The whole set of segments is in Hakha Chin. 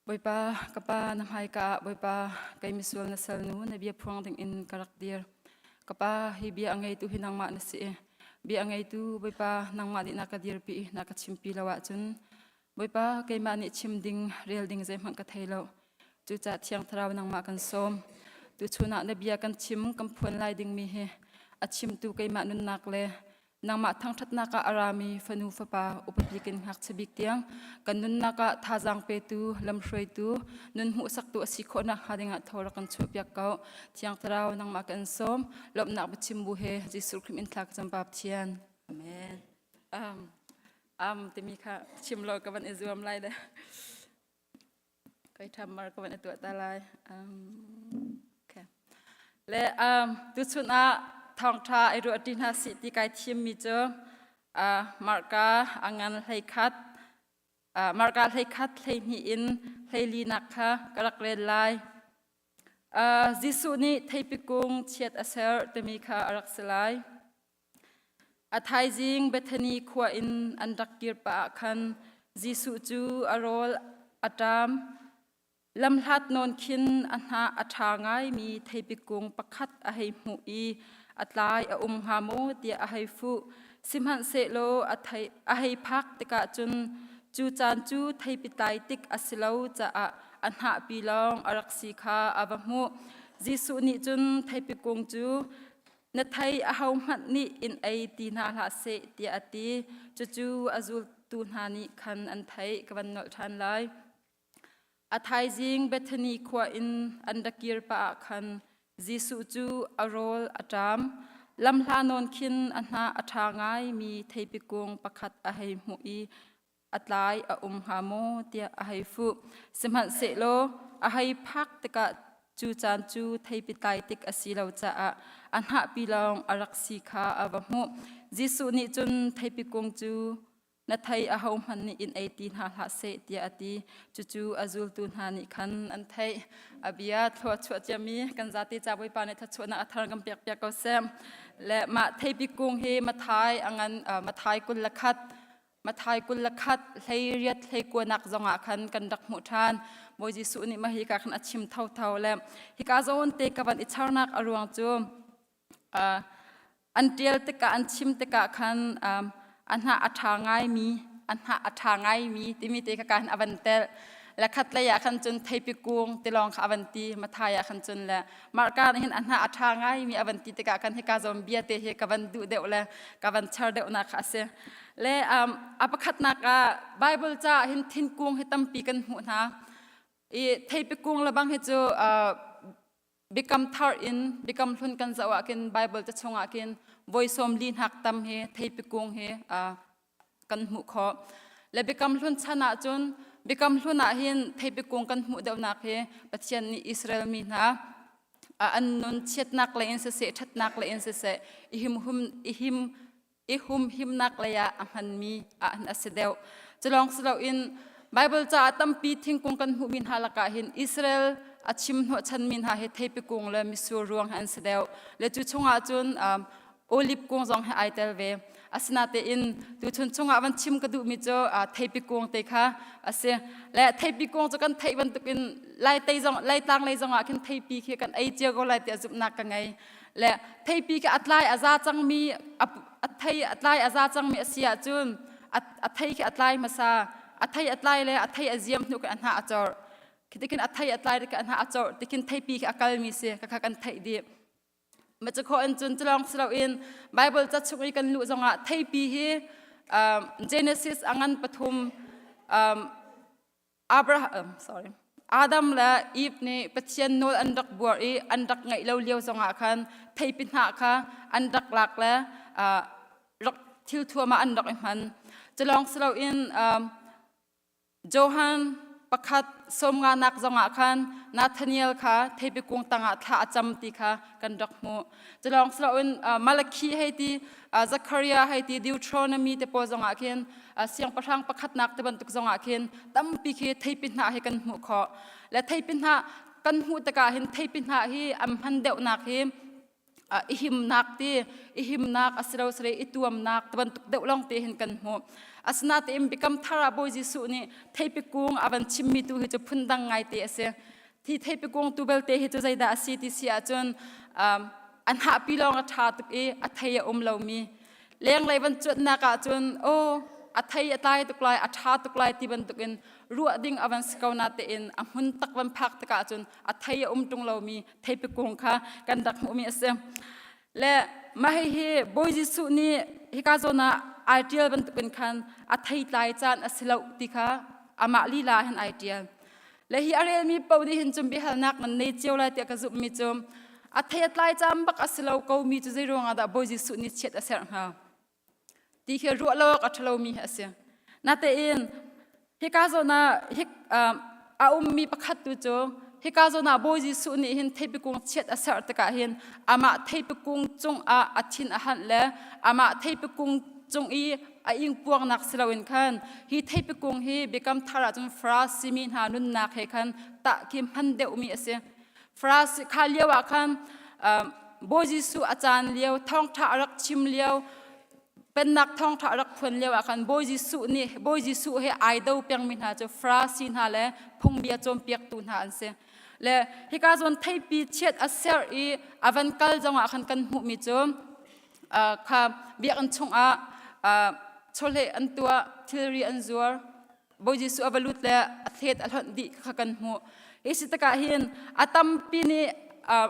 Bawipa, ka Pa, na hmaika ah Bawipa, kei misual na salnu na bia phuang dingin ka rak dir. Ka Pa, hi bia a ngeitu hi nangmah na si i bia a ngeitu Bawipa, nangmah nih na ka dirpi i na ka chimpi lo ahcun Bawipa, keimah nih chim ding, rel ding zeihmanh ka thei lo. Cucaah Thiang Thlarau nangmah kan sawm. Tuchun ah na bia kan chim, kan phuan lai dingmi hi a chimtu keimah nunnak le Nangmah thangṭhatnak ah a rami fanu fapa upa bik in ngakchia bik tiang kan nunnak ah thazaang petu, lamhruaitu, nun hmuhsaktu a si khawh nakhnga dingah thaw rak kan chuahpiak ko. Thiang Thlarau nangmah kan sawm. Lawmhnak biachim bu he Jesuh Khrih min thla ka cam Pa Pathian. Amen. Um, um timi kha chim lo ka van i zuam lai le. Kai ṭham mar ka van i tuah ta lai. Um, okay. Le um, tuchun ah thawngṭha i ruah ṭi hna sih ti kai thimmi cu uh, Marka a ngan 11 uh, Marka 11 12 in 14 nak kha ka rak rel lai. Uh, Jesuh nih theipi kung chiat a ser timi kha a rak si lai. A thaizing Bethany khua in an rak kir pah ah khan Jesuh cu a rawl a ṭam. Lamhlat nawn khin a hnah a ṭha ngaimi theipi kung pakhat a hei hmuh i a tlai a um hnga maw tiah a hei fuh. Sihmanhsehlaw a, thei, a hei phak tikah cun cu caan cu theipi tlai tik a si lo caah a hnahpi lawng a rak si kha a va hmuh. Jesuh nih cun theipi kung cu Na thei ahohmanh nih in ei ti hna hlah seh tiah a ti. Cucu a zultu hna nih khan an theih. Ka van nolh ṭhan lai. A thaizing Bethany khua in an ra kir pah ah khan Jesuh cu a rawl a ṭam. Lamhla nawn khin a hnah a ṭha ngaimi theipi kung pakhat a hei hmuh i a tlai a um hnga maw tiah a hei fuh. Sihmanhsehlaw a hei phak tikah cu caan cu theipi tlai tik a si lo caah a hnahpi lawng a rak si kha a va hmuh. Jesuh nih cun theipi kung cu na thei ahohmanh nih in ei ti hna hlah seh tiah a ti. Cucu a zultu hna nih khan an theih. A bia thluachuah ciami kan zate ca Bawipa nih thluachuahnak a thar kan pek piak ko seh. Le mah theipi kung hi Mathai a ngan Mathai 21 Mathai 21 18 29 zongah khan kan rak hmuh ṭhan. Bawi Jesuh nih mah hika khan a chim thotho le hika zawn te ka van i charnak a ruang cu an ṭial tikah an chim tikah khan a hnah a ṭha ngaimi a hnah a ṭha ngaimi timi te kha kan a van telh. Le khat lei ah khan cun theipi kung tilawng kha a van ti Mathai ah khan cun le Marka nih hin a hnah a ṭha ngaimi a van ti tikah khan hika zawn bia te hi ka van duh deuh le ka van char deuhnak kha a si. Le a pakhatnak ah Bible ca ah hin thinkung hi tampi kan hmuh hna. I theipi kung le bang hi cu biakam thar in biakam hlun kan zoh ah khin Bible ca chungah khin voi 40 hnak tam hi theipi kung hi kan hmuh khawh. Le biakam hlun chan ah cun biakam hlun ah hin theipi kung kan hmuh deuhnak hi Pathian nih Israel mi hna an nun chiatnak lei in siseh ṭhatnak lei in siseh i him hum i him i humhimnak lei ah a hmanmi ah a si deuh. Culawng si loin Bible caah tampi thingkung kan hmuhmi hna lakah hin Israel a chim hnawhchanmi hna hi theipi kung le mitsur ruang hi an si deuh. Le cu chungah cun olive kung zong hi ai tel ve. Asinatein tuchun chungah van chim ka duhmi cu theipi kung te kha a si. Le theipi kung cu kan theih bantukin Laitei zong Laitlang lei zongah khin theipi khi kan ei cio ko lai tiah zumhnak ka ngei. Le theipi khi a tlai a za cangmi a thei a tlai a za cangmi a si ahcun a thei khi a tlai hmasa a thei a tlai le a thei a ziam hnu khi a hnah a corh khi tikhin a thei a tlai tikhin a hnah a corh tikhin theipi khi a kalmi si kha kha kan theih dih ma cu khawh in cun culawng si loin Bible ca chung i kan luh zongah theipi hi Genesis a ngan pathum Abraham sorry Adam le Eve nih Pathian nawl an rak buar i an rak ngaih lo lio zongah khan theipi hnah kha an rak lak le rak thil thuam ah an rak i hman. Culawng si loin Johan pakhat 50 nak zongah khan Nathaniel kha theipi kung tangah thla a cam ti kha kan rak hmuh. Culawng si loin Malakhi hei ti Zachariah hei ti Deuteronomy te pawl zongah khin siangpahrang pakhatnak te bantuk zongah khin tampi khi theipi hnah hi kan hmuh khawh. Le theipi hnah kan hmuh tikah hin theipi hnah hi an hman deuhnak hi. I himnak ti i himnak a si lo sare i tuamnak ti bantuk deuh lawng te hin kan hmuh. Asinain Biakam Thar ah Bawi Jesuh nih theipi kung a van chimmi tu hi cu phundang ngaite a si. Thi theipi kung tu belte hi cu zeidah a si ti si ahcun a hnahpi lawng a ṭha tuk i a thei a um lomi lenglei van cuanhnak ahcun aw a thei a tlai tuk lai a ṭha tuk lai ti bantukin ruah ding a van si ko na tein a hmun tak van phak tikah cun a thei a um ṭung lomi theipi kung kha kan rak hmuhmi a si. Le mah hihi Bawi Jesuh nih hika zawn ah ai ṭial bantukin khan a thei tlai caan a si lo ti kha amah lila hin ai ṭial. Le hi a relmi paoh nih hin cun biahalnak nan nei cio lai tiah ka zumhmi cu a thei a tlai caan bak a si lo komi cu zei ruangah dah Bawi Jesuh nih chiat a serh hnga ti khi ruah lo awk a ṭhalomi hi a si. Natein hika zawn ah a ummi pakhat tu cu hika zawn ah Bawi Jesuh nih hin theipi kung chiat a serh tikah hin amah theipi kung cungah a thin a hanh le amah theipi kung cung i a ingpuangnak si loin khan hi theipi kung hi Biakam Thar ahcun Farasi mi hna nunnak he khan tah khi hman deuhmi a si. Farasi kha lio ah khan Bawi Jesuh a caan lio thawngṭha a rak chim lio pennak thawngṭha a rak phuan lio ah khan Bawi Jesuh nih Bawi Jesuh he ai do pengmi hna cu Farasi hna le phungbia cawnpiaktu hna an si. Le hika zawn theipi chiat a serh i a van kal zongah khan kan hmuhmi cu kha biakinn chungah chawleh an tuah thilri an zuar Bawi Jesuh a va lut le a thlet a hlonh dih kha kan hmuh. Hi si tikah hin a tampi nih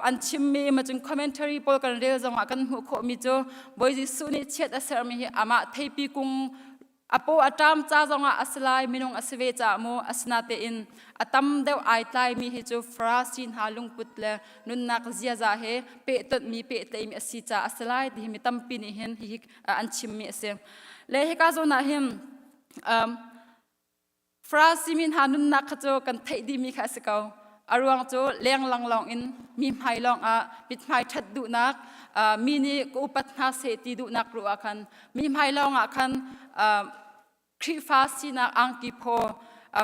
an chimmi ma cun commentary pawl kan rel zongah kan hmuh khawhmi cu Bawi Jesuh nih chiat a sermi hi amah theipi kung a paw a ṭam ca zongah a si lai minung a si ve caah mu asinatein a tam deuh ai tlaimi hi cu Farasi hna lungput le nunnak ziaza he pehtonhmi pehtlaihmi a si caah a si lai ti hi mi tampi nih hin hihi an chimmi a si. Le hika zawn ah hin Farasi mi hna nunnak kha cu kan theih dihmi kha a si ko. A ruang cu lenglang lawng in mi hmai lawng ah mithmai ṭhat duhnak, mi nih ka upat hna seh ti duhnak ruah ah khan mi hmai lawng ah khan Khrihfa sinak angki phaw,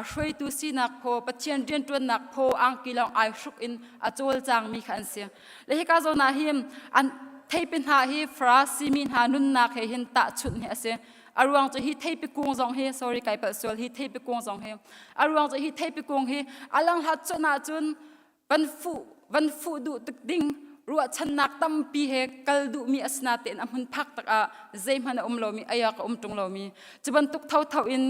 hruaitu sinak phaw, Pathian rianṭuannak phaw angki lawng ai hruk in a cawlcangmi kha an si. Le hika zawn ah hin an theipi hna hi Farasi mi hna nunnak he hin tahchunh hi a si. A ruang cu hi theipi kung zong hi sorry kai palh sual hi theipi kung zong hi a ruang cu hi theipi kung hi a langhlat cun ahcun van fuh van fuh duh tuk ding ruahchannak tampi he kal duhmi asinatein a hmun phak tak ah zeihmanh a um lomi ayak a um ṭung lomi cu bantuk thotho in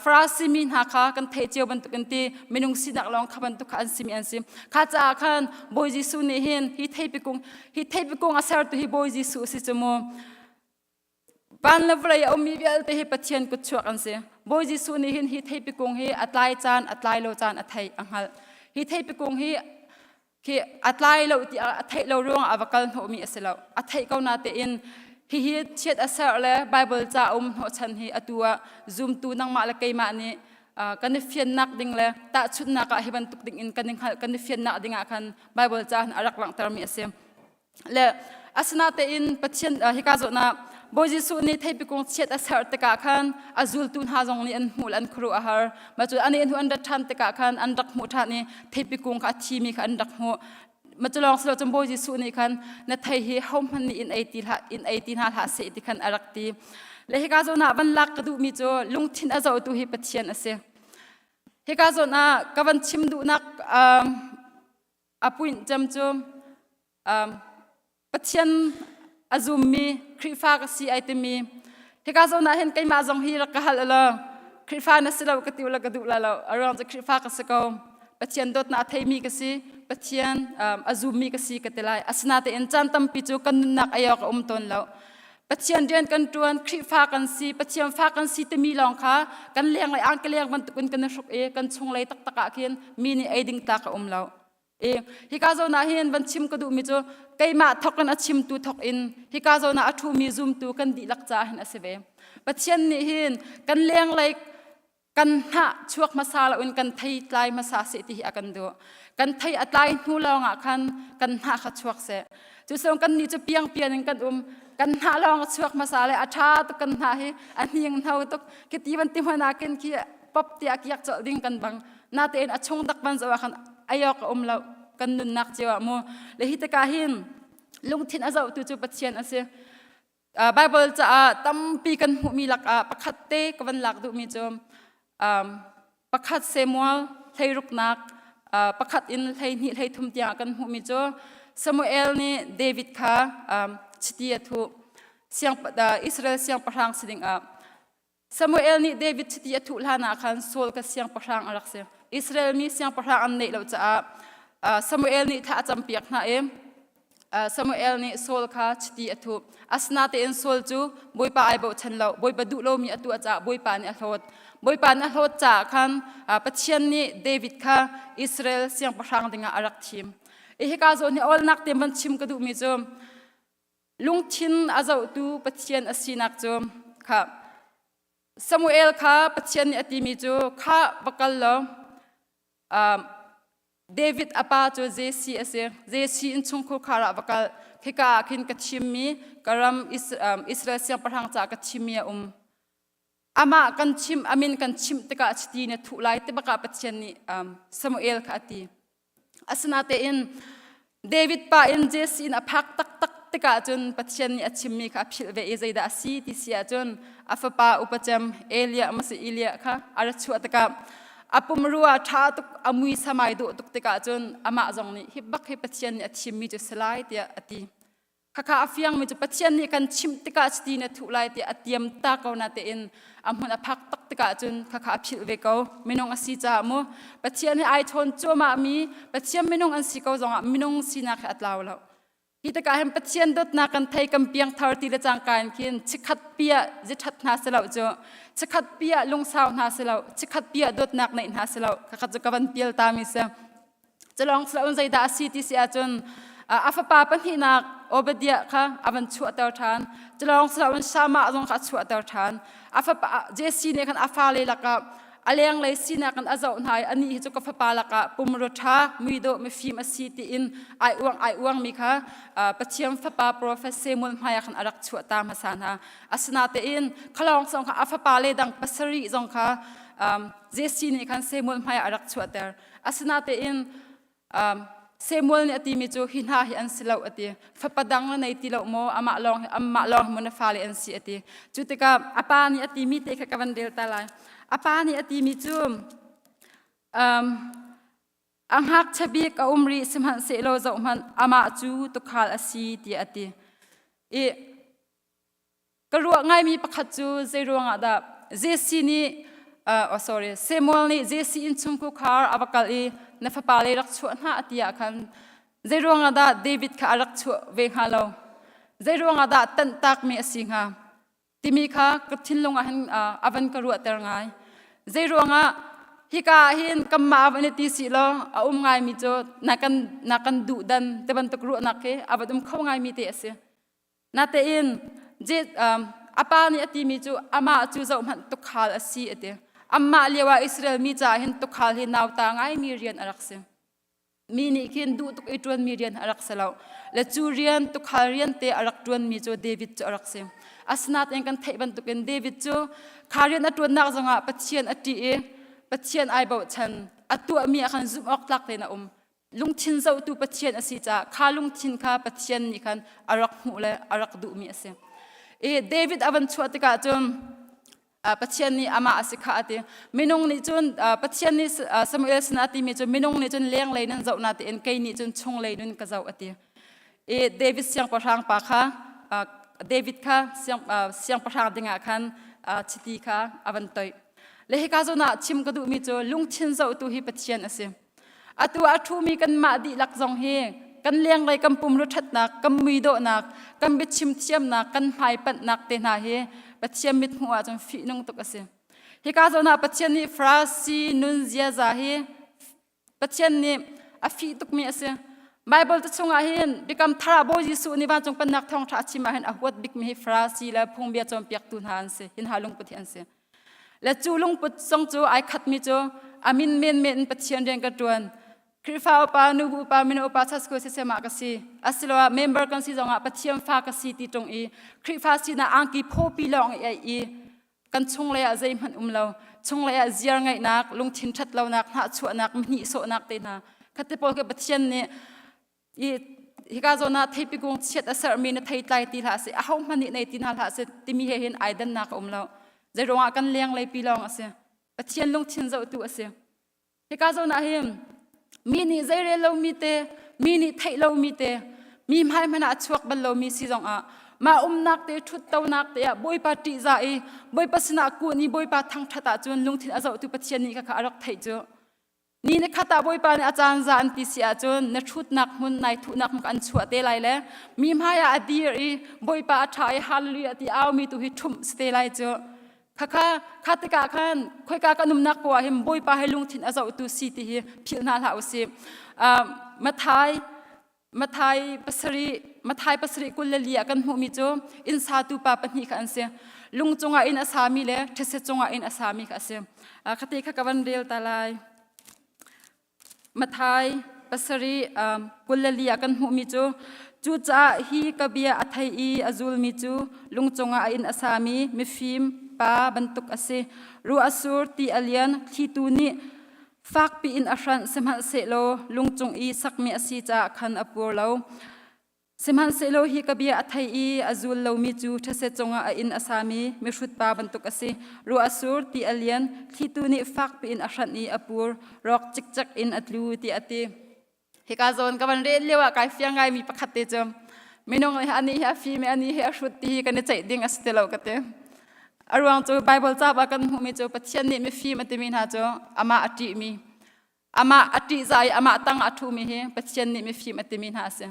Farasi mi hna kha kan theih cio bantuk in ti minung sinak lawng kha bantuk kha an simi an si kha caah khan Bawi Jesuh nih hin hi theipi kung hi theipi kung a sertu hi Bawi Jesuh a si cu mu Van le vawlei a ummi vialte hi Pathian kutchuak an si. Bawi Jesuh nih hin hi theipi kung hi a tlai caan, a tlai lo caan a theih, a hngalh. Hi theipi kung hi khi a tlai lo ti a theih lo ruangah a va kal hnawhmi a si lo. A theih ko natein hihi chiat a serh le Bible ca a um hnawhchan hi atu ah zumtu nangmah le keimah nih kan i fiannak ding le tahchunhnak ah hi bantuk ding in kan i hngalh kan i fiannak ding ah khan Bible ca hin a rak langhtermi a si. Le asinatein Pathian hika zawn ah Bawi Jesuh nih theipi kung chiat a serh tikah khan a zultu hna zong nih an hmuh le an khuaruah a har. Mah cu an hnu an rat ṭhan tikah khan an rak hmuh ṭhan i theipi kung kha a thimi kha an rak hmuh. Mah cu lawng si lo cun Bawi Jesuh nih khan na thei hi hohmanh nih in ei ti hlah in ei ti hna hlah seh ti khan a rak ti. Le hika zawn ah van lak ka duhmi cu lungthin a zohtu hi Pathian a si. Hika zawn ah ka van chim duhnak a point cem cu Pathian a zummi Khrihfa ka si ai timi hika zawn ah hin keimah zong hi rak ka hal ulaw Khrihfa na si lo ka ti ula ka duh la lo a ruang cu Khrihfa ka si ko Pathian dawtnak a theimi ka si Pathian a zummi ka si ka ti lai asinatein caan tampi cu kan nunnak ei awk a um tawn lo Pathian rian kan ṭuan Khrihfa kan si Pathian fa kan si timi lawng kha kan lenglei angkeleng bantukin kan i hruk i kan chunglei taktak ah khin mi nih ei ding tlak a um lo I hika zawn ah hin van chim ka duhmi cu keimah thawk in a chimtu thawk in hika zawn ah a ṭhumi zumtu kan dihlak caah hin a si ve. Pathian nih hin kan lenglei kan hnah chuak hmasa loin kan thei tlai hmasa seh ti hi a kan duh. Kan thei a tlai hnu lawngah khan kan hnah kha chuak seh. Cucaah kan nih cu piangpian in kan um. Kan hnah lawng a chuak hmasa le a ṭha tuk kan hnah hi a hning hno tuk. Khi ti van ti hmanh ah khin khi pop tiah kiak colh ding kan bang. Natein a chung tak van zoh ah khan ayok a um lo kan nunnak cio ah mu le hi tikah hin. Lungthin a zohtu cu Pathian a si. Bible caah tampi kan hmuhmi lakah pakhat te ka van lak duhmi cu pakhat Samuel hleiruknak pakhat in 12 13 tiang kan hmuhmi cu Samuel nih David kha chiti a thuh. Israel siangpahrang si dingah Samuel nih David chiti a thuh hlanah khan Saul ka siangpahrang a rak si. Israel mi siangpahrang an neih lo caah Samuel nih thla a campiak hna i Samuel nih Saul kha chiti a thuh. Asinain Saul cu Bawipa ai bochan lo. Bawipa duh lomi a tuah caah Bawipa nih a hlawt. Bawipa nih a hlawt caah khan Pathian nih David kha Israel siangpahrang dingah a rak thim. I hika zawn hi awlnak te van chim ka duhmi cu Lungthin a zohtu Pathian a sinak cu kha Samuel kha Pathian nih a timi cu kha va kal law David a pa cu Jesse a si. Jesse innchungkhur khar ah va kal. Khika ah khin ka thimmi ka ram Israel siangpahrang caah ka thimmi a um. Amah kan chimh, a min kan chimh tikah chiti na thuh lai ti bakah Pathian nih Samuel kha a ti. Asinain David pa in Jesse in a phak taktak tikah cun Pathian nih a chimmi kha a philh ve i zeidah a si ti si ahcun a fapa upacem Eliah masi Eliah kha a ra chuah tikah a pumrua ṭha tuk a mui samai dawh tuk tikah cun amah zong nih hi bak hi Pathian nih a thimmi cu si lai tiah a ti. Khakha a fiangmi cu Pathian nih kan chimh tikah chiti na thuh lai tiah a tiam ta ko na tein a hmun a phak tak tikah cun khakha a philh ve ko. Minung a si caah mu Pathian he ai chawn cuahmah mi Pathian minung an si ko zongah minung sinak he a tlau lo. Hi tikah hin Pathian dawtnak kan thei kan piangthar ti le cangka in khin chikhat piah zithat hna silo cu chikhat piah lungsau hna silo chikhat piah dawtnak neih hna silo khakha cu ka van pial ta mi si. Culawng siloin zeidah a si ti si ahcun a fapa pahnihnak Obadiah kha a van chuahter ṭhan. Culawng siloin Shammah zong kha a chuahter ṭhan. A fapa Jesse nih khan a fale lakah a lenglei sinak in a zoh hna i anih hi cu ka fapa lakah pumrua ṭha, muidawh, mifim a si tiin ai uang ai uangmi kha Pathian fapa profet Samuel hmaiah khan a rak chuahta hmasa hna. Asinain khalawng zong kha a fapa le dang pasarih zong kha Jesse nih khan Samuel hmaiah a rak chuahter. Asinain Samuel nih a timi cu hi hna hi an si lo a ti. Fapa dang na nei ti lo maw? Amah lawng amah lawng maw na fale an si a ti. Cu tikah a pa nih a timi te kha ka van rel ta lai. A pa nih a timi cu um, a ngakchia bik a um rih sihmanhsehlaw zohhmanh amah cu tukhal a si tiah a ti. I Ka ruah ngaimi pakhat cu zei ruangah dah Jesse nih uh, oh sorry Samuel nih Jesse innchungkhar khar a va kal i na fapa le rak chuah hna a ti ah khan zei ruangah dah David kha a rak chuah ve hnga lo zei ruangah dah tanhtakmi a si hnga timi kha ka thinlung ah hin uh, a van ka ruahter ngai zei ruangah hika ah hin kanmah a van i ti si law a um ngaimi cu na kan na kan duh dan te bantuk ruahnak khi a van um kho ngaimi te a si Natein a pa nih a timi cu amah cu zohhmanh tukhal a si a ti. Amah lio ah Israel mi caah hin tukhal hi nauta ngaimi rian a rak si. Mi nih khin duh tuk i ṭuanmi rian a rak si lo. Le cu rian tukhal rian te a rak ṭuanmi cu David cu a rak si. Asinain kan theih bantukin David cu kha rian a ṭuannak zongah Pathian a ṭih i Pathian ai bochan. A tuahmi ah khan zumh awk tlak tein a um. Lungthin zohtu Pathian a si caah kha lungthin kha Pathian nih khan a rak hmuh le a rak duhmi a si. I David a van chuah tikah cun Pathian nih amah a si kha a ti. Minung nih cun Pathian nih Samuel sinah a timi cu minung nih cun lenglei nan zoh na tiin kei nih cun chunglei nun ka zoh a ti. I David siangpahrang pa kha David kha siangpahrang dingah khan chiti kha a van toih. Le hika zawn ah chim ka duhmi cu lungthin zohtu hi Pathian a si. Atu a ṭhumi kanmah dihlak zong hi kan lenglei kan pumru ṭhatnak, kan muidawhnak, kan biachim thiamnak, kan hmaipanhnak te hna hi Pathian mithmuh ahcun fihnung tuk a si. Hika zawn ah Pathian nih Farasi nun ziaza hi Pathian nih a fih tukmi a si. Bible te chungah hin Biakam Thar ah Bawi Jesuh nih vancung pennak thawngṭha a chim ah hin a huat bikmi hi Farasi le phungbia cawnpiaktu hna an si. Hin ha lungput hi an si. Le cu lungput zong cu ai khatmi cu a min menmen in Pathian rian ka ṭuan. Khrihfa upa, nubu upa, mino upa, church school sisem ah ka si. Asiloah member kan si zongah Pathian fa ka si ti ṭung i Khrihfa sinak angki phawpi lawng i ai i kan chunglei ah zeihmanh um lo. Chunglei ah ziar ngeihnak, lungthin ṭhatlonak, hnahchuahnak, mihnih sawhnak te hna. Kha te pawl khi Pathian nih i Hika zawn ah theipi kung chiat a serhmi na thei tlai ti hlah seh, ahohmanh nih nei ti hna hlah seh timi he hin ai dannak a um lo. Zeiruangah kan lenglei pi lawng a si. Pathian lungthin zohtu a si. Hika zawn ah hin mi nih zeirel lomi te, mi nih theih lomi te, mi hmai hmanh ah a chuak bal lomi si zongah mah umnak te ṭhuttonak te ah Bawipa ṭihzah i Bawipa sinah kun i Bawipa thangṭhat ahcun lungthin a zohtu Pathian nih khakha a rak theih cu. Ni ni khat ah Bawipa nih a caan za an ti si ahcun na ṭhutnak hmun nai thuhnak hmun an chuah te lai le mi hmai ah a dir i Bawipa a ṭha i hallelujah ti aumi tu hi ṭhumh si te lai cu. Khakha kha tikah khan khoika kan umnak poah hin Bawipa he lungthin a zohtu si ti hi philh hna hlah usih. Mathai Mathai pasarih Mathai pasarih 24 ah kan hmuhmi cu inn satu pa pahnih kha an si. Lung cungah inn a sami le thetse cungah inn a sami kha a si. Khati kha ka van rel ta lai. Mathai pasarih 24 ah kan hmuhmi cu cucaah hi ka bia a thei i a zulmi cu lung cungah a inn a sami mifim pa bantuk a si. Ruah a sur, ti a lian, thlitu nih Fakpi in a hranh sihmanhsehlaw lungcung i sakmi a si caah khan a pur lo. Sihmanhsehlaw hi ka bia a thei i a zul lomi cu thetse cungah a inn a sami mihrut pa bantuk a si. Ruah a sur, ti a lian, thlitu nih fakpi in a hranh i a pur, rawk cikcek in a tlu, tiah a ti. Hika zawn ka van rel lio ah kai fiang ngaimi pakhat te cu minung nih anih hi a fim i anih hi a hrut ti hi kan i ceih ding a si ti lo ka ti. A ruang cu Bible ca ah kan hmuhmi cu Pathian nih mifim a timi hna cu amah a ṭihmi amah a ṭihzah i amah tang a ṭhumi hi Pathian nih mifim a timi hna a si.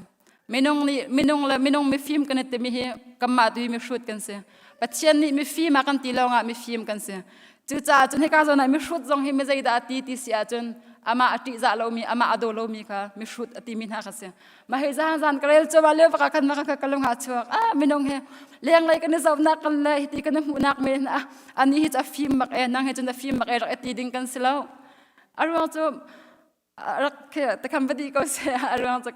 Minung nih minung le minung mifim kan i timi hi kanmah tu hi mihrut kan si. Pathian nih mifim a kan ti lawngah mifim kan si. Cucaah cun hika zawn ah mihrut zong hi mi zeidah a ti ti si ahcun amah a ṭihzah lomi amah a daw lomi kha mihrut a timi hna kha si. Mah hi zan zan ka rel cuahmah lio bak ah khan mah kha ka lung ah chuak. Ah minung hi lenglei kan i zohnak kan le hiti kan i hmuhnak men ah ani hi cu a fim bak e nang hi cun a fim bak e rak i ti ding kan si lo. A ruang cu rak takam va dih ko seh a ruang cu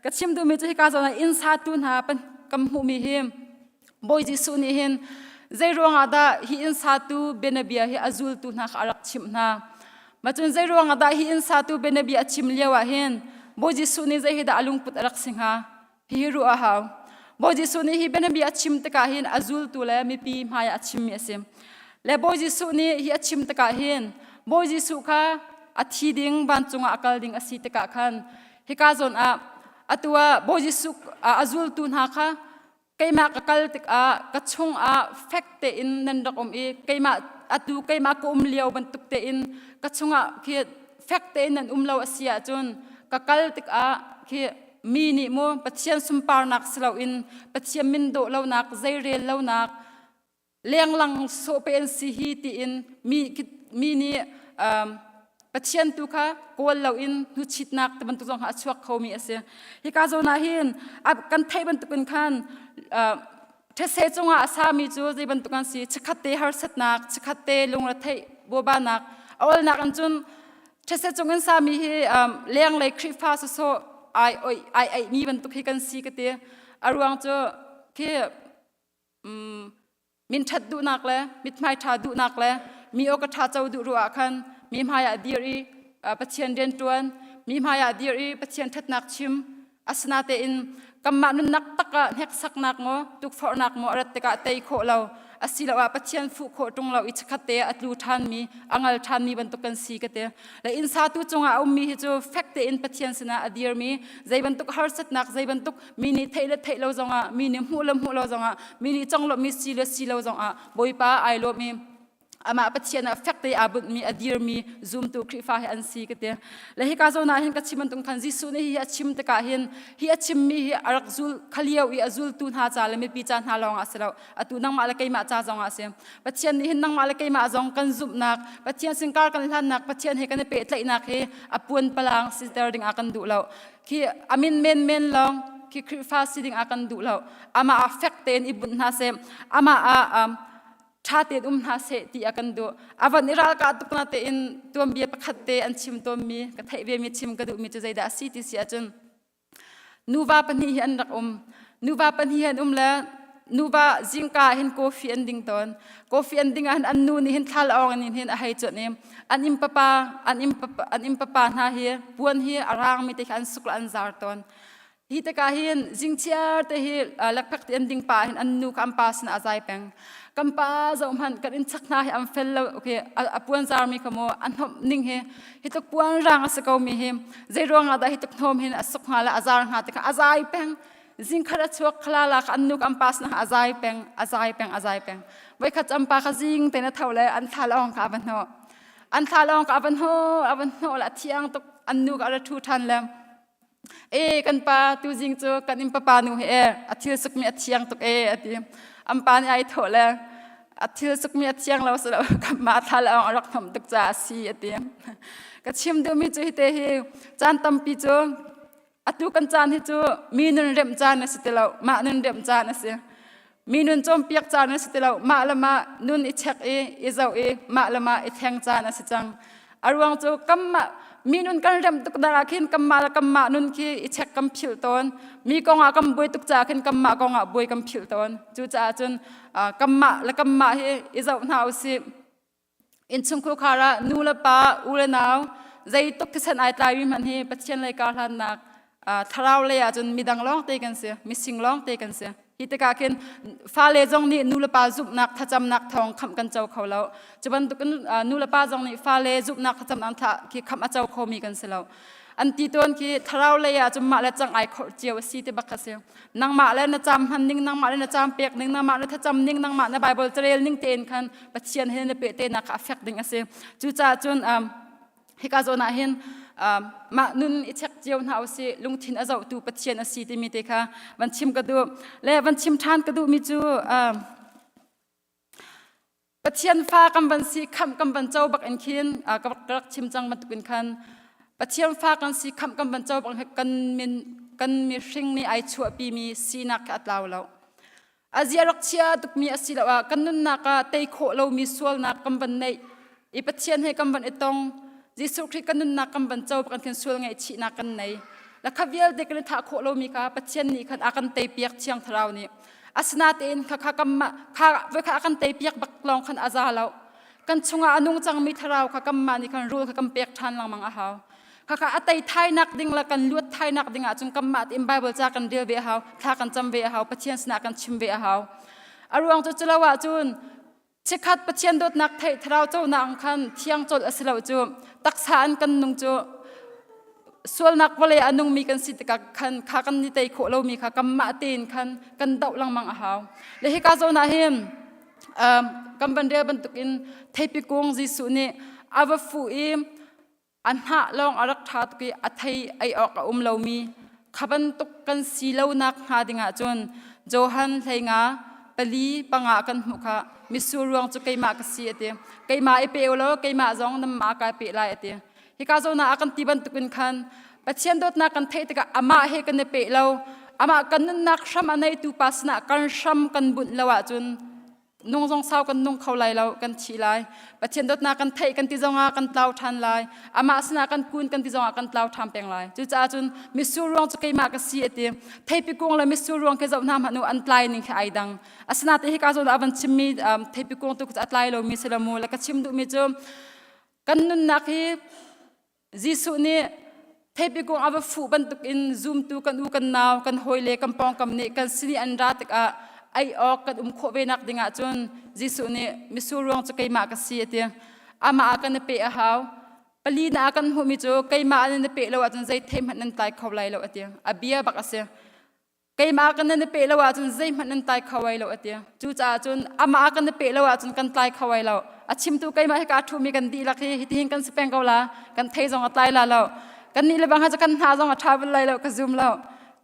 ka chim duhmi cu hika zawn ah inn satu hna kan hmuhmi hi Bawi Jesuh nih hin zei ruangah dah hi inn satu bianabia hi a zultu hna kha a rak chimh hna ma cun zei ruangah dah hi inn satu bianabia a chim lio ah hin Bawi Jesuh nih zei hi dah a lungput a rak si hnga hihi ruah a hau Bawi Jesuh nih hi bianabia a chim tikah hin a zultu le mipi hmai ah a chimmi a si le Bawi Jesuh nih hi a chim tikah hin Bawi Jesuh kha a thi ding vancung ah a kal ding a si tikah khan hika zawn ah atu ah Bawi Jesuh a zultu hna kha keimah ka kal tikah ka chungah fek tein nan rak um i keimah atu keimah ka um lio bantuk tein ka chungah khi fek tein nan um lo a si ahcun ka kal tikah khi mi nih mu Pathian sunparnak si loin Pathian min dawh lonak zeirel lonak lenglang sawh pe an si hi tiin mi mi nih Pathian tu kha kawl loin hnuchitnak ti bantuk zong kha a chuak khomi a si. Hika zawn ah hin kan theih bantukin khan thetse cungah a sami cu zei bantuk an si chikkhat te harsatnak chikkhat te lungretheih buabanak a olnak in cun thetse cung in sami hi lenglei Khrihfa sawsawh ai oi ai aihmi bantuk hi kan si ka ti a ruang cu khi min ṭhat duhnak le mithmai ṭha duhnak le mi aw ka ṭha co duh ruah ah khan mi hmaiah dir i Pathian rian ṭuan mi hmaiah dir i Pathian ṭhatnak chim asinatein kanmah nunnak tak ah hneksaknak maw tukforhnak maw a rat tikah tei khawh lo asiloah Pathian fuh khawh ṭung lo i chikkhat te ah a tlu ṭhanmi a ngal ṭhanmi bantuk kan si ka ti le inn satu cungah a ummi hi cu fek tein Pathian sinah a dirmi zei bantuk harsatnak zei bantuk mi nih theih le theih lo zongah mi nih hmuh le hmuh lo zongah mi nih conglawmhmi si le si lo zongah Bawipa ai lawm i amah Pathian ah fek te aa bunhmi a dirmi zumtu Khrihfa hi an si ka ti le hika zawn ah hin ka chim bantuk khan Jesuh nih hi a chim tikah hin hi a chimmi hi a rak zul khalio i a zultu hna ca le mipi ca hna lawng ah si lo atu nangmah le keimah ca zong ah si Pathian nih hin nangmah le keimah zong kan zumhnak Pathian sin kar kan hlannak Pathian he kan i pehtlaihnak hi a puan palang siter ding ah kan duh lo khi amin men men lawng khi Khrihfa si ding ah kan duh lo amah ah fek tein i bunh hna seh amah ah ṭha tein um hna seh ti a kan duh a van i ralkah tuk na tein tuanbia pakhat te an chim tawnmi ka theih ve mi chim ka duhmi cu zeidah a si ti si ahcun nuva pahnih hi an rak um nuva pahnih hi an um le nuva zingka hin coffee an ding tawn coffee an ding ah hin an nu nih hin thal awng in hin a hei cuanh i an inn papa an inn papa an inn papa hna hi puan hi a rang mi te kha an suk le an zar tawn. Hi tikah hin zingchiar te hi lekphek ti an ding pa hin an nu kha an pa sinah a zai peng. Kan pa zoh hmanh kan inn chak hna hi an fel lo okay a puan zar mi kha mu a hnomh ning hi hi tluk puan rang a si ko mi hi zei ruangah dah hi tluk hnawm hin a suk hnga le a zar hnga ti kha a zai peng. Zingkhat a chuak khala la kha an nu ka an pa sinah a zai peng a zai peng a zai peng. Voikhat an pa kha zing tein a tho le an thla lawng kha a va hnawh. An thla lawng kha a va hnawh a va hnawh le a thiang tuk an nu kha a ra ṭhu ṭhan le E kan pa tuzing cu kan inn papa nu hi e a thil sukmi a thiang tuk e a ti. An pa nih ai thawh le a thil sukmi a thiang lo si lo kanmah thla le a rak hnomh tuk caah a si a ti. Ka chim duhmi cu hite hi caan tampi cu atu kan caan hi cu mi nun remh caan a si ti lo mah nun remh caan a si. Mi nun cawnpiak caan a si ti lo mah le mah nun i check i i zoh i mah le mah i thleng caan a si cang. A ruang cu kanmah mi nun kan remh tuk nak ah khin kanmah le kanmah nun khi i check kan philh tawn. Mi kong ah kan buai tuk caah khin kanmah kong ah buai kan philh tawn. Cucaah cun kanmah le kanmah hi i zoh hna usih. Innchungkhar khar ah nu le pa, u le nau zeituk thisen ai tlaimi hmanh hi Pathian lei karhlannak thlarau lei ahcun midang lawng te kan si, mising lawng te kan si. Hi tikah khin fale zong nih nu le pa zumhnak thlacamnak thawng khamh kan co kho lo. Cu bantukin nu le pa zong nih fale zumhnak thlacamnak thlah khi khamh a co khomi kan si lo. An ti tawn khi thlarau lei ah cun mah le cang ai khorh cio a si ti bak kha si. Nangmah le na caam hman ning, nangmah le na caam pek ning, nangmah na thlacam ning, nangmah na Bible carel ning tein khan Pathian he na pehtehnak kha a fek ding a si. Cucaah cun hika zawn ah hin mah nun i check cio hna usih lungthin a zohtu Pathian a si timi te kha van chim ka duh. Le van chim ṭhan ka duhmi cu Pathian fa kan van si khamh kan van co bak in khin ka rak chim cang bantukin khan Pathian fa kan si khamh kan van co bak kan min kan mihring nih ai chuahpimi sinak kha a tlau lo. A zia rak chia tukmi a si lo ah kan nunnak ah tei khawh lomi sualnak kan van neih i Pathian he kan van i tong Jesuh Khrih kan nunnak kan van co bak in khin sual ngaihchihnak kan nei. La kha vialte kan i thah khawh lomi kha Pathian nih khan a kan teipiak Thiang Thlarau nih. Asinatein kha kha kanmah kha voi kha a kan teipiak bak lawng khan a za lo. Kan chungah a nung cangmi thlarau kha kanmah nih khan rul kha kan pek ṭhan lengmang a hau. Kha kha a tei thainak ding le kan luat thainak ding ahcun kanmah tein Bible ca kan rel ve a hau, thla kan cam ve a hau, Pathian sinah kan chim ve a hau. A ruang cu culo ahcun chikkhat Pathian dawtnak theih thlarau conak khan thiang colh a si lo cu taksa an kan nung cu sualnak vawlei a nungmi kan si tikah khan kha kan ni tei khawh lomi kha kanmah tein khan kan doh lengmang a hau. Le hika zawn ah hin kan van rel bantukin theipi kung Jesuh nih a va fuh i a hnah lawng a rak ṭha tuk i a thei ei awk a um lomi kha bantuk kan si lonak hnga dingah cun Johan 15 4 5 kan hmuh kha mitsur ruang cu keimah ka si a ti. Keimah i pe u law keimah zong nanmah kai pe lai a ti. Hika zawn ah a kan ti bantukin khan Pathian dawtnak kan theih tikah amah he kan i peh lo amah kan nunnak hram a neitu pa sinah kan hram kan bunh lo ahcun nung zong sau kan nung kho lai lo kan thi lai. Pathian dawtnak kan theih kan ti zongah kan tlau ṭhan lai. Amah sinah kan kun kan ti zongah kan tlau ṭhan peng lai. Cucaah cun mitsur ruang cu keimah ka si a ti. Theipi kung le mitsur ruang khi zoh hna hmanh u an tlai ning khi ai dang. Asinain hika zawn ah a van chimmi theipi kung tu a tlai lomi si lo mu. Le ka chim duhmi cu Kan nunnak hi Jesuh nih theipi kung a va fuh bantukin zumtu kan u kan nau kan hawile kan pawngkam nih kan sin i an ra tikah ei awk kan um khawh ve nak dingah cun Jesuh nih mitsur ruang cu keimah ka si a ti. Amah ah kan i peh a hau. Pali na ah kan hmuhmi cu keimah ah nan i peh lo ahcun zei thei hmanh nan tlai kho lai lo a ti. A bia bak a si. Keimah kan nan i peh lo ahcun zeihmanh nan tlai kho ai lo a ti. Cucaah cun amah kan i peh lo ahcun kan tlai kho ai lo. A chimtu keimah hi ka ṭhumi kan dihlak hi hitihin kan si peng ko la. Kan thei zong a tlai la lo. Kan nih le bang ha cu kan hna zong a ṭha bal lai lo ka zum lo.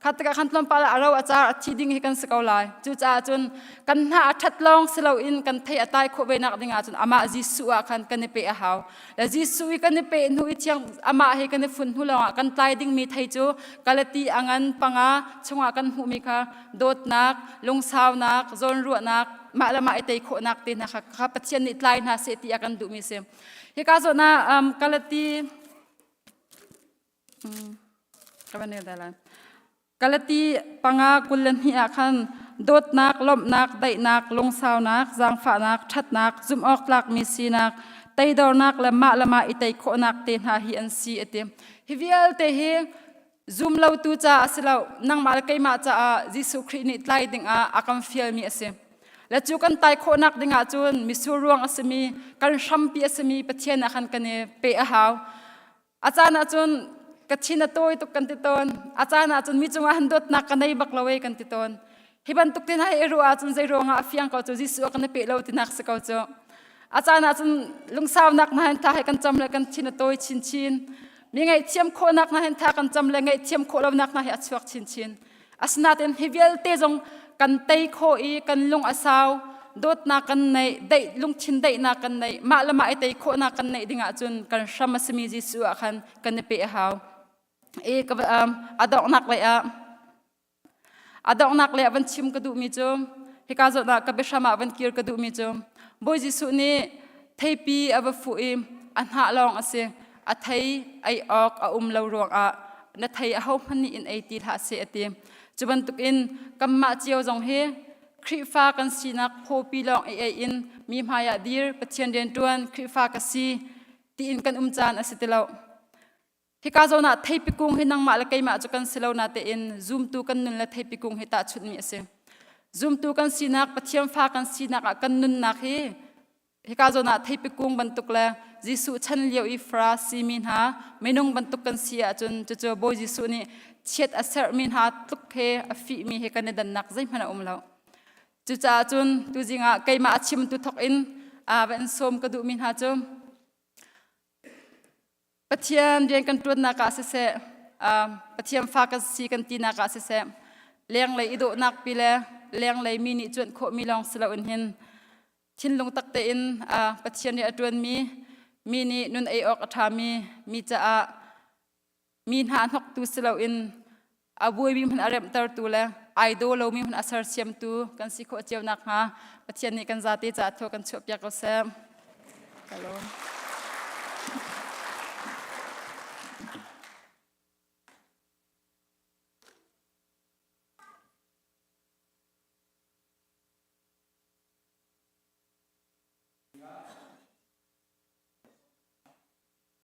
Kha tikah khan tlawmpal ah a ro a car a thi ding hi kan si ko lai. Cucaah cun kan hna a ṭhat lawng si loin kan thei a tlai khawh ve nak ding ahcun amah Jesuh ah khan kan i peh a hau. Le Jesuh i kan i peh hnu i thiang amah he kan i fun hnu lawngah kan tlai dingmi thei cu Galati a ngan panga chungah kan hmuhmi kha dawtnak, lungsaunak, zawnruahnak, mah le mah i tei khawhnak te hna kha Pathian nih tlai hna seh ti a kan duhmi a si. Hika zawn ah Galati ka van rel lai. Galati 5 22 ah khan dawtnak, lawmhnak, daihnak, lungsaunak, zaangfahnak, ṭhatnak, zumhawktlakmi sinak, teidornak le mah le mah i tei khawhnak te hna hi an si a ti. Hi vialte hi Zum lotu ca a si lo, nangmah le keimah caah Jesuh Khrih nih tlai dingah a kan fialmi a si. Le cu kan tai khawhnak dingah cun misur ruang a simi, kan hrampi a simi Pathian ah khan kan i pe a hau. A caan ah cun ka thin a tawi tuk kan ti tawn. A caan ah cun mi cungah han dawtnak ka nei bak lo e kan ti tawn. Hi bantuk tin hai i ruah ahcun zei ruangah a fiang ko cu Jesuh a kan i pe lo tinak si ko cu. A caan ah cun lungsaunak na hen tha he kan cam le kan thin a tawi chinchin. Mi ngaihthiam khawhnak na hen tha kan cam le ngaihthiam khawh lonak na hi a chuak chinchin. Asinain hi vialte zong kan tei khawh i kan lung a sau, dawtnak kan neih, daih lungthin daihnak kan neih, mah le mah i tei khawhnak kan neih ding ahcun kan hram a simi Jesuh ah khan kan i pe a hau. I ka a donghnak lei ah A donghnak le van chim ka duhmi cu hika zawn ah ka biahram ah van kir ka duhmi cu Bawi Jesuh nih theipi a va fuh i a hnah lawng a si. A thei ei awk a um lo ruangah na thei ahohmanh nih in ei ti hlah seh a ti. Cu bantukin kanmah cio zong hi Khrihfa kan sinak phawpi lawng i ei in mi hmaiah dir Pathian rianṭuan Khrihfa ka si tiin kan um caan a si ti lo. Hika zawn ah theipi kung hi nangmah le keimah cu kan si lo natein zumtu kan nun le theipi kung hi tahchunhmi a si. Zumtu kan sinak, Pathian fa kan sinak ah kan nunnak hi hika zawn ah theipi kung bantuk le Jesuh chan lio i Farasi mi hna minung bantuk kan si ahcun cucu Bawi Jesuh nih chiat a serhmi hna tluk he a fihmi he kan i dannak zeihmanh a um lo. Cucaah cun tuzing ah keimah a chimtu thawk in va in sawm ka duhmi hna cu Pathian rian kan ṭuannak ah siseh, Pathian fa kan si kan tinak ah siseh, lenglei i dawhnak pi le lenglei mi nih cuanh khawhmi lawng si loin hin thinlung tak tein Pathian rian a ṭuanmi, mi nih nun ei awk a ṭhami, mi caah mi hna a hnoktu si loin a buaimi hmanh a remhtertu le ai daw lomi hmanh a sersiamtu kan si khawh cio nakhnga Pathian nih kan zate caah thaw kan chuahpiak ko seh. Ka lawm.